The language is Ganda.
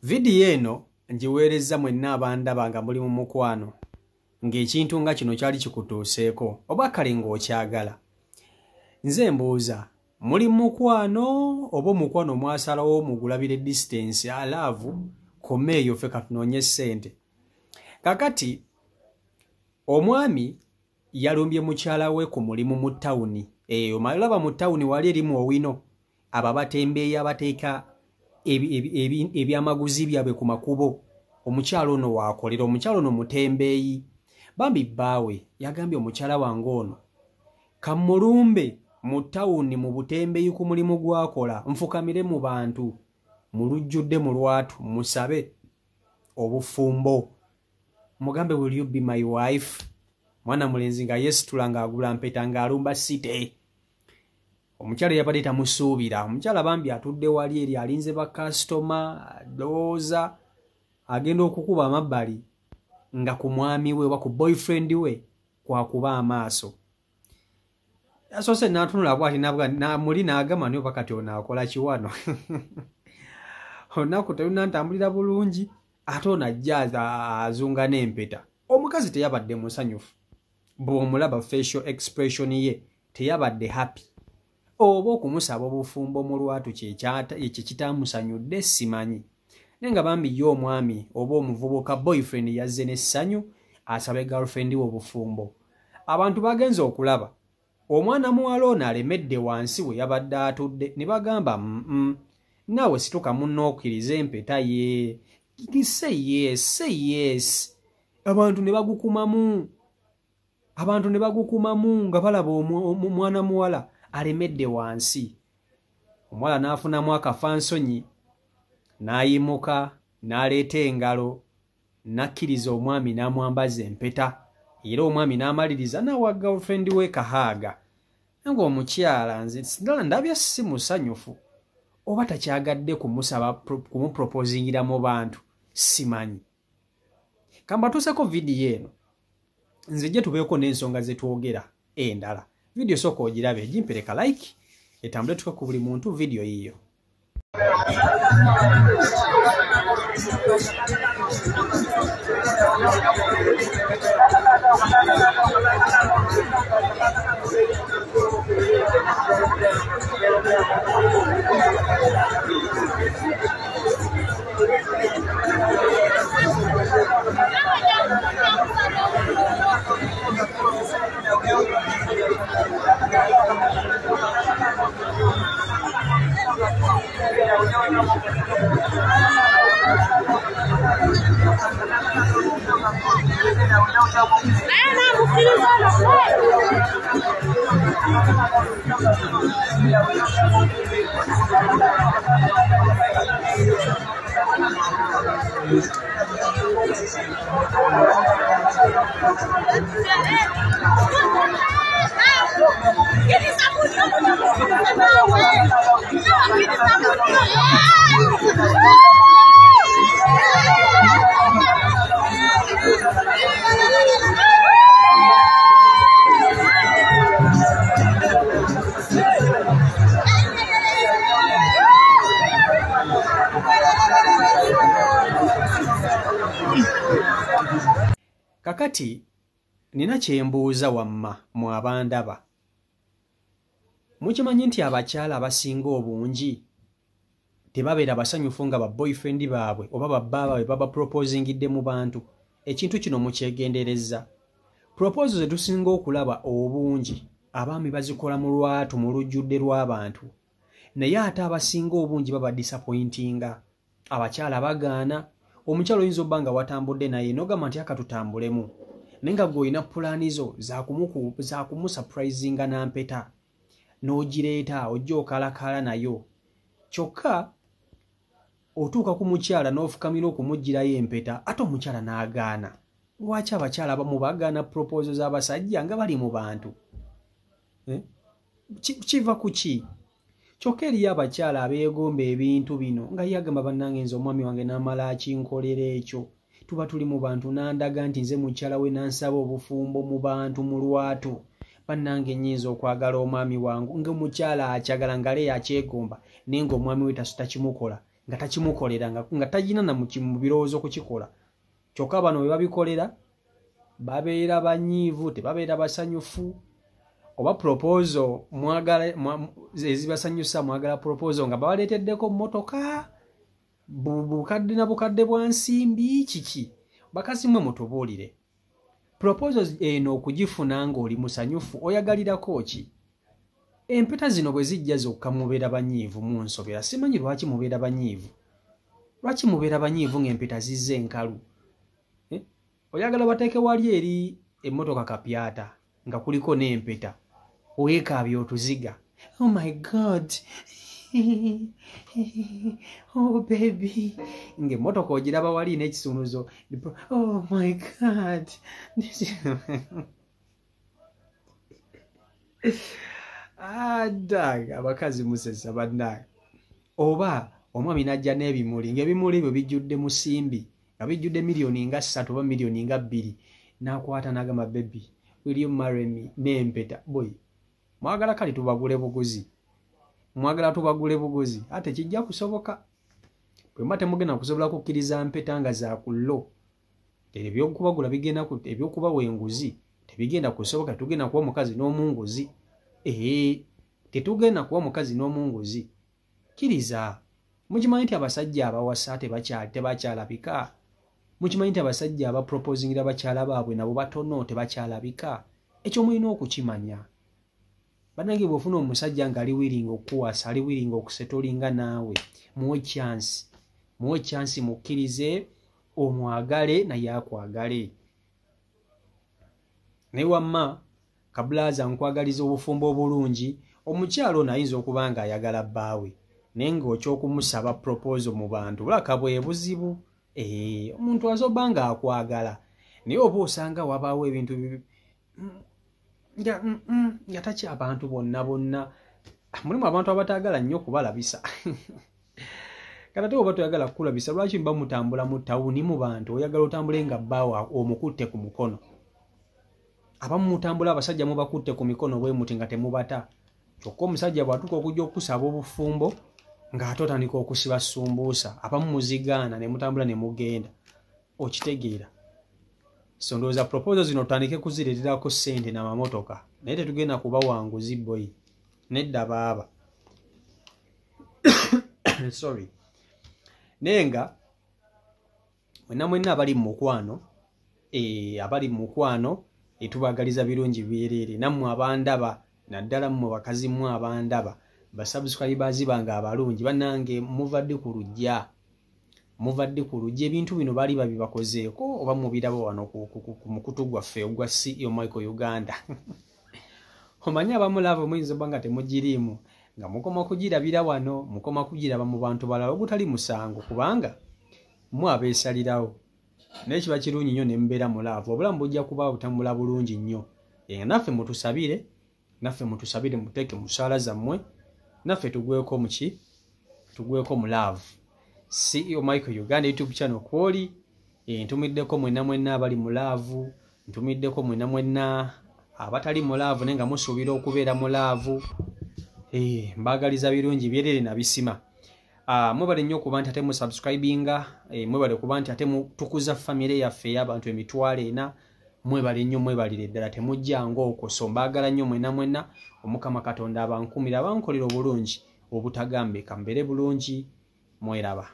Vidiyo eno ngiweerezza mwenna abandaba nga muli mu mukwano, ng'ekintu nga kino kyali kikutuuseeko oba kale ng'okyagala. Nze mbuuza, muli mukwano oba omukwano mwasalawo mugulabire distance alaavu komeeyo ffe katunoonye ssente. Kakati omwami yalumbye mukyala we ku mulimu mu tawuni. Eyo malaba mu tawuni wali erimu owino abo abatembeeyi abateeka ebyamaguzi byabwe ku makubo. Omukyala ono waakolera, omukyala ono mutembeeyi. Bambi bbaawe yagambye omukyala wange ono kammulumbe mu tawuni mu butembeeyi ku mulimu gw'akola, nfukamire mu bantu mu lujjudde mu lwatu musabe obufumbo, mugambe will you be my wife. Mwana mulenzi nga yeesitula ng'agula mpeta ng'alumba site. Omukyala yabadde tamusuubira. Omukyala bambi atudde wali eri alinze bakasitoma, alowooza agenda okukuba amabbali nga ku mwami we oba ku boyfriend we kwakuba amaaso. Yasoose n'atunula bw'ati muli n'agamba naye oba kati ono akola ki wano? Olunaku terunnantambulira bulungi ate ono ajja azunga n'empeta. Omukazi teyabadde musanyufu. Bw'omulaba facial expression ye teyabadde happy. Oba okumusaba obufumbo mu lwatu kye kitamusanyudde simanyi. Naye nga bambi ye omwami oba omuvubuka boyfriend yazze n'essanyu asabe girlfriend we obufumbo. Abantu bagenze okulaba omwana muwala ono alemedde wansi we yabadde atudde ne bagamba naawe situka munno okkirize empeta ye. Say yes, say yes. Abantu ne bagukumamu. Abantu ne bagukumamu nga balaba omwana muwala alemedde wansi. Omuwala n'afunamu akafansonyi n'ayimuka n'aleeta engalo n'akkiriza omwami n'amwambaza empeta. Era omwami n'amaliriza n'awa girlfriend we kahaaga. Ng'omukyala nze ndabye si musanyufu oba takyagadde kumusaba kumuproposingira mu bantu simanyi. Kambatuuseko vidiyo eno nze gye tubeeko n'ensonga ze twogera endala. Vidiyo sooka ogirabe, gimpereka like etambule tuke ku buli muntu vidiyo yiyo. Kakati nina kyembuuza wamma mu abandaba. Mukimanyi nti abakyala abasinga obungi tebabeera basanyufu nga ba boyfriend baabwe oba babba baabwe babaproposingidde mu bantu. Ekintu kino mukyegendereza. Proposal ze tusinga okulaba obungi abaami bazikola mu lwatu mu lujjudde lw'abantu. Naye ate abasinga obungi baba disappointinga. Abakyala bagaana. Omukyala oyinza obba nga watambudde naye n'ogamba nti akatutambulemu, naye nga ggwe olina pulaani zo za kumusurprisinga n'ampeta n'ogireeta ojja okalakala nayo. Kyokka otuuka ku mukyala n'ofukamira okumuggyirayo empeta ate omukyala n'agaana. Lwaki abakyala abamu bagaana proposal z'abasajja nga bali mu bantu? Kiva ku ki? Kyokka eriyo abakyala abeegomba ebintu bino nga ye agamba bannange nze omwami wange n'amala akinkolera ekyo. Tuba tuli mu bantu n'andaga nti nze mukyala we n'ansaba obufumbo mu bantu mu lwatu. Bannange nnyinza okwagala omwami wange ng'omukyala akyagala nga leero akyegomba naye ng'omwami we takimukola nga takimukolera, nga tagina na mu birowoozo kukikola. Kyokka bano bwe babikolera babeera banyiivu, tebabeera basanyufu. Oba proposal mwagala ezibasanyusa, mwagala proposal nga babaleeteddeko mmotoka, bukadde na bukadde bwa nsimbi, kiki? Bakazi mmwe mutubuulire, proposal eno okugifuna ng'oli musanyufu oyagalirako ki? Empeta zino bwe zijja zokka mubeera banyiivu, munsobera. Simanyi lwaki mubeera banyiivu, lwaki mubeera banyiivu ng'empeta zizze enkalu? Oyagala bateeke wali eri emmotoka kapyata nga kuliko n'empeta, weekaabya otuziga, oh my God, oh baby, ng'emmotoka ogiraba wali n'ekisumuluzo, oh my God. Adaga abakazi musesa bannange. Oba omwami n'ajja n'ebimuli, ng'ebimuli ebyo bijjudde musimbi, nga bijjudde miliyoni nga 3 oba miliyoni nga 2, n'akwata n'agamba baby, will you marry me? N'empeta. Boy, mwagala kale tubagule buguzi, mwagala tubagule buguzi, ate kijja kusoboka. Bwe mba temugenda kusobola kukkiriza mpeta nga za ku lo, ebyokubagula bigenda, ebyokubawa enguzi tebigenda kusoboka. Tetugenda kuwa mukazi n'omunguzi. Tetugenda kuwa mukazi n'omunguzi. Kkiriza. Mukimanyi nti abasajja abawasa tebakyalabika? Mukimanyi nti abasajja abaproposingira bakyala baabwe nabo batono, tebakyalabika? Ekyo mulina okukimanya. Bannange, bw'ofuna omusajja ng'ali willing okukuwasa, ali willing okusetolinga naawe, muwe chance, muwe chance, mukkirize, omwagale naye akwagale. Naye wamma kabulaza, nkwagaliza obufumbo obulungi. Omukyalo ono ayinza okuba ng'ayagala bbaawe, naye ng'okyokumusaba proposal mu bantu bulaka bwe buzibu. Omuntu azoba ng'akwagala, naye oba osanga wabaawo ebintu nga takya abantu bonna bonna. Mulimu abantu abataagala nnyo kubalabisa. Kati ate oba toyagala kukulabisa, lwaki mba mutambula mu tawuni mu bantu? Oyagala otambule nga bbaawo omukutte ku mukono. Abamu mutambula abasajja mubakutte ku mikono bwe muti nga temubata. Kyokka omusajja bw'atuuka okujja okusaba obufumbo ng'ate otandika okusiba sumbuusa, abamu muzigaana ne mutambula ne mugenda. Okitegeera? So ndowooza proposal zino tutandike kuzireeterako ssente n'amamotoka, naye tetugenda kubawanguzi boyi, nedda baaba. Sorry. Naye nga mwenna mwenna abali mu mukwano, abali mu mukwano, tubagaliza birungi byereere. Nammwe abandaba, naddala mmwe bakazi mmwe abandaba, basubscribers bange abalungi, bannange muva ddi ku luggya? Muva ddi ku luggya? Ebintu bino baali babibakozeeko oba mubiraba wano ku mukutu gwaffe ogwa CEO Michael Uganda? Omanyi abamu love muyinza obba nga temugiriimu, nga mukoma kugirabira wano, mukoma kugiraba mu bantu balala, ogutali musango kubanga mmwe abeesalirawo. Naye kiba kirungi nnyo ne mubeera mu love, obulamu bujja kuba butambula bulungi nnyo. Naffe mutusabire, naffe mutusabire, muteeke mu ssaala zammwe, naffe tugweko mu ki? Tugweko mu love. CEO Michael Uganda YouTube channel kwoli, ntumiddeko mwenna mwenna abali mu love, ntumiddeko mwenna mwenna abatali mu love naye nga musuubira okubeera mu love. Mbaagaliza birungi byerere na bisima. Mwebale nnyo okuba nti ate musubscribinga, mwebale kuba nti ate mutukuza famire yaffe ey'abantu 400,000. Mwebale nnyo, mwebalire ddala, temujjanga okwo. So mbaagala nnyo mwenna mwenna. Omukama Katonda abankumira, abankolera obulungi obutagambika, mbeere bulungi, mweraba.